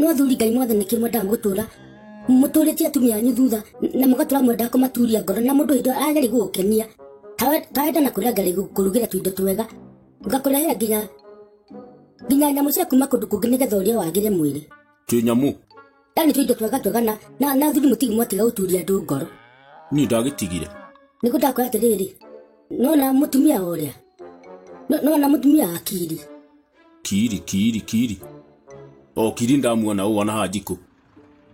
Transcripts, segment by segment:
No athuri Ngai mwathani nĩkĩo mwendaga gũtũra mũtũrĩtie atumia anyu thutha na mũgatũra mwendaga kũmaturia ngoro na mũndũ hĩndĩ arageria gũgũkenia tawenda na kũrĩa ngarĩ kũrugĩra tũindo twega ngakũrehera nginya nginya nyamũ cia kuma kũndũ kũngĩ nĩgetha ũrĩe wagĩre mwĩrĩ. Twĩ nyamũ. Yani tũindo twega twega na athuri mũtigi mwatiga gũturia andũ ngoro. Niĩ ndagĩtigire. Nĩguo ndakwĩra atĩrĩrĩ, nona mũtumia ũrĩa, nona mũtumia wa Kiri. Kiri, Kiri, Kiri. O Kiri ndamuona ũũ ona haha njiko.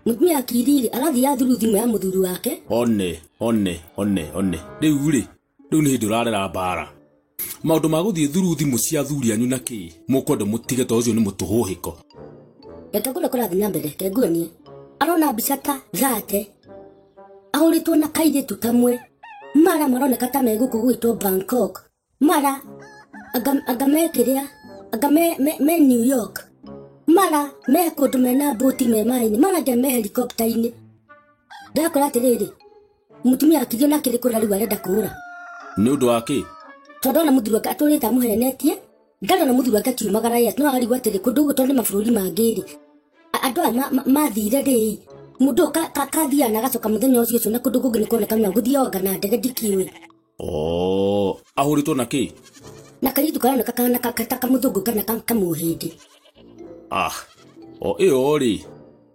Mũtumia wa Kiri rĩ, arathiĩ athuru thimũ ya mũthuri wake. One, one, one, one. Rĩu rĩ, rĩu nĩ hĩndĩ ũrarera mbara. Maũndũ ma gũthiĩ thuru thimũ cia athuri anyu na kĩ, mũkwenda mũtige tondũ ũcio nĩ mũtũhũhĩko. Reke ngũre kũrathiĩ na mbere, reke nguonie. Arona mbica ta 30. Ahũrĩtwo na kairĩtu kamwe. Mara maroneka ta me gũkũ gwĩtwo Bangkok. Mara anga me kĩrĩa, anga me New York. Mara me kũndũ mena boti me maĩ-inĩ, mara nginya me helicopter-inĩ. Ndakora atĩrĩrĩ, mũtumia akirio na akĩrĩ kũrĩa rĩu arenda kũũra. Nĩ ũndũ wa kĩ? Tondũ ona mũthuri wake atũrĩte amũhenetie, ndarĩ ona mũthuri wake akiumagara yes, no arigwo atĩrĩ, kũndũ gũkũ tondũ nĩ mabũrũri mangĩ rĩ, andũ aya mathire rĩ, mũndũ ũyũ kathiaga na agacoka mũthenya ũcio ũcio na kũndũ kũngĩ nĩ kuoneka no gũthiĩ anga na ndege ndikĩũĩ. Oh, ahũrĩtwo na kĩ? Na kairĩtu karoneka kana ta kamũthũngũ kana kamũhĩndĩ. Ah, o ĩyo rĩ,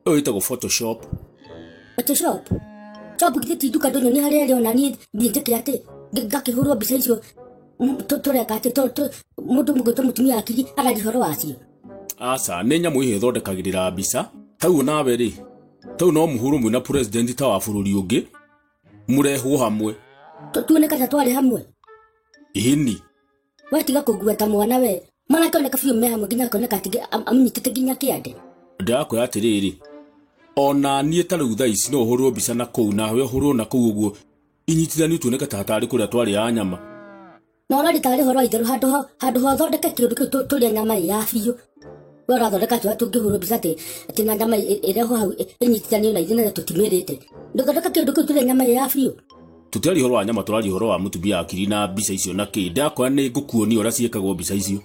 ĩyo ĩtagwo Photoshop. Photoshop? Shop githĩ ti nduka ndũnyũ nĩ harĩa ĩrĩ ona niĩ thiĩ njĩke atĩ, ngakĩhũrwo mbica icio, tũreka atĩ, mũndũ mũgwĩtwo mũtumia akiri araria ũhoro wacio. Aca, nĩ nyamũ ĩyo ĩthondekagĩrĩra mbica. Tau nawe rĩ, tau no mũhũrwo mwĩna president ta wa bũrũri ũngĩ, mũrehwo hamwe. Tuoneka ta twarĩ hamwe. Ĩni. We tiga kũngua ta mwana we. Mwana akĩoneka biũ me hamwe nginya akoneka atĩ amũnyitĩte nginya kĩande. Ndĩrakwĩra atĩrĩrĩ, ona niĩ ta rĩu thaa ici no ũhũrwo mbica na kũu, nawe ũhũrwo na kũu ũguo, inyitithanio tuoneke ta hatarĩ kũrĩa twarĩ a nyama. Na ũrari tarĩ ũhoro wa itherũ, handũ ho ũthondeke kĩũndũ kĩu tũrĩe nyama ĩ ya biũ. We ũrathondeka atĩ tũngĩhũrwo mbica atĩ na nyama ĩrehwo hau ĩnyitithanio na ithuĩ na tũtimĩrĩte. Ndũthondeka kĩũndũ kĩu tũrĩe nyama ĩ ya biũ. Tũtiaria ũhoro wa nyama, tũraria ũhoro wa mũtumia wa Kiri na mbica icio na kĩ. Ndakora nĩ ngũkuonia ũrĩa ciĩkagwo mbica icio.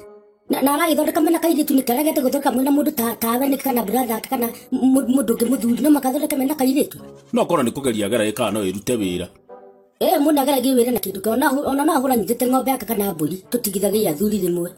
Na aragĩthondeka mena kairĩtu nĩkĩ? Aragete gũthondeka mwena mũndũ tawe nĩkĩ kana brother yake kana mũndũ ũngĩ mũthuri, no makathondeka mena kairĩtu. No korwo nĩ kũgeria ageragia kana no ĩrute wĩra. Mũndũ ageragia wĩra na kĩndũ kĩo, ona no ahũra nyitĩte ng'ombe yake kana mbũri, tũtigithagia athuri rĩmwe.